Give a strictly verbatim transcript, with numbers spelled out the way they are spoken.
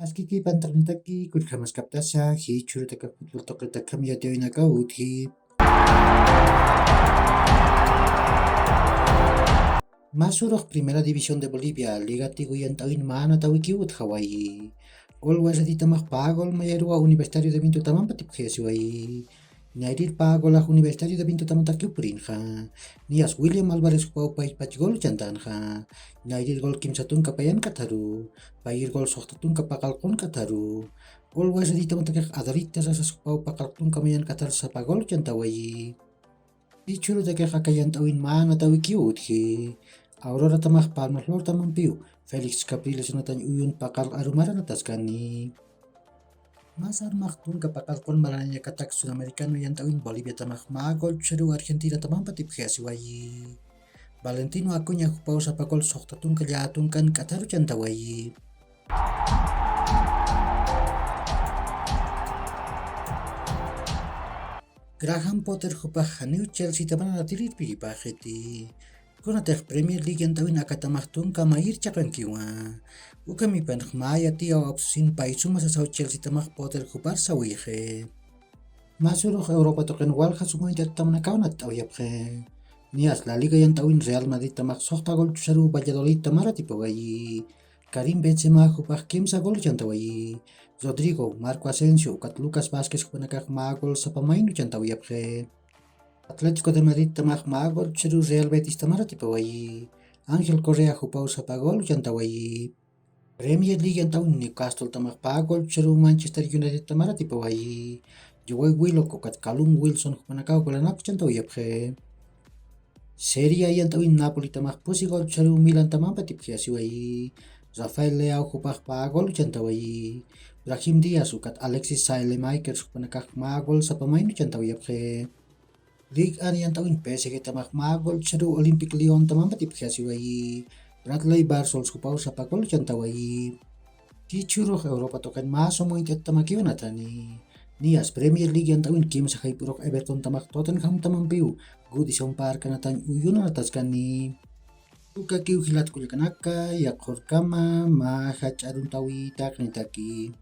Askiki pantaqnitaki, kullkamaskaptasa, jichhurutaka futbol tuqitaka yatiyawinaka utji. Masurux Primera División de Bolivia, Liga Tigo yant'awin mana tawiki utjawayi. Gol wasatitamax pagol mayaruwa Universitario de Vinto tamampa tipjayasiwayi. Nayrir pagolax Universitario de Vinto tamatakiw purinxa. Niyas William Alvarez jupaw paypach gol chantanxa. Nayrir gol kimsa tunka payan katharu. Payir gol suxta tunka paqalqun katharu. Gol wasatitamatakix Adaritas asas jupaw paqalq tunka mayan kathar sapa gol chantawayi. Jichhurutakax aka yant'awin mana tawikiw utji. Aurora tamax Palma Flor tamampiw Félix Capriles natañ uyun paqal arumaranataskani. Mas armax tunka paqalqun maranañakatak Sudamericano yant'awin Bolivia tamax mä gol chharuw Argentina tamampa tipjayasiwayi. Valentino Acuña jupaw sapa gol suxta tunka llätunkan k'atharu chantawayi. Graham Potter jupax janiw Chelsea tamana ratirir piripaxiti. Kunatix Premier League yant'awin akatamax tunka mayir chaqankiwa. Ukhamipanx mä yatiyaw apsusin paysuma sasaw Chelsea tamax Potter jupar sawixi. Masurux Europa tuqin walja suma yant'at tamanakaw natt'awayapxi. Niyas La Liga yant'awin Real Madrid tamax suxta gol chhusaruw Valladolid tamar atipawayi. Karim Benzema jupax kimsa gol chantawayi. Rodrigo, Marco Asensio, ukat Lucas Vázquez jupanakax mä gol sapa maynu chantawayapxi. Atlético de Madrid tamax mä gol chhusaruw Real Betis tamar atipawayi. Ángel Correa jupaw sapa gol chantawayi. Premier League yant'awin Newcastle tamax pä gol chhusaruw Manchester United tamar atipawayi. Joe Willock ukat Callum Wilson jupanakaw golanak chantawayapxi. Serie A yant'awin Napoli tamax pusi gol chhusaruw Milan tamampa tipjayasiwayi. Rafael Leao jupax pä gol chantawayi. Brahim Díaz ukat Alexis Saelemaekers jupanakax mä gol sapa maynu chantawayapxi. Liga A yant'awin P S G tamax mä gol chhusaruw Olympique Lyon tamampa tipjayasiwayi. Bradley Barcola jupaw sapa gol chantawayi. Jichhürux Europa tuqin mä suma yant'at tamakiw natani. Niyas Premier League yant'awin kimsa jayp'ürux Everton tamax Tottenham tamampiw Goodison Park natañ uyunanataskani. Ukakiw jilat kullakanaka, yaqhurkama mä jach'a aruntawi taqnitaki.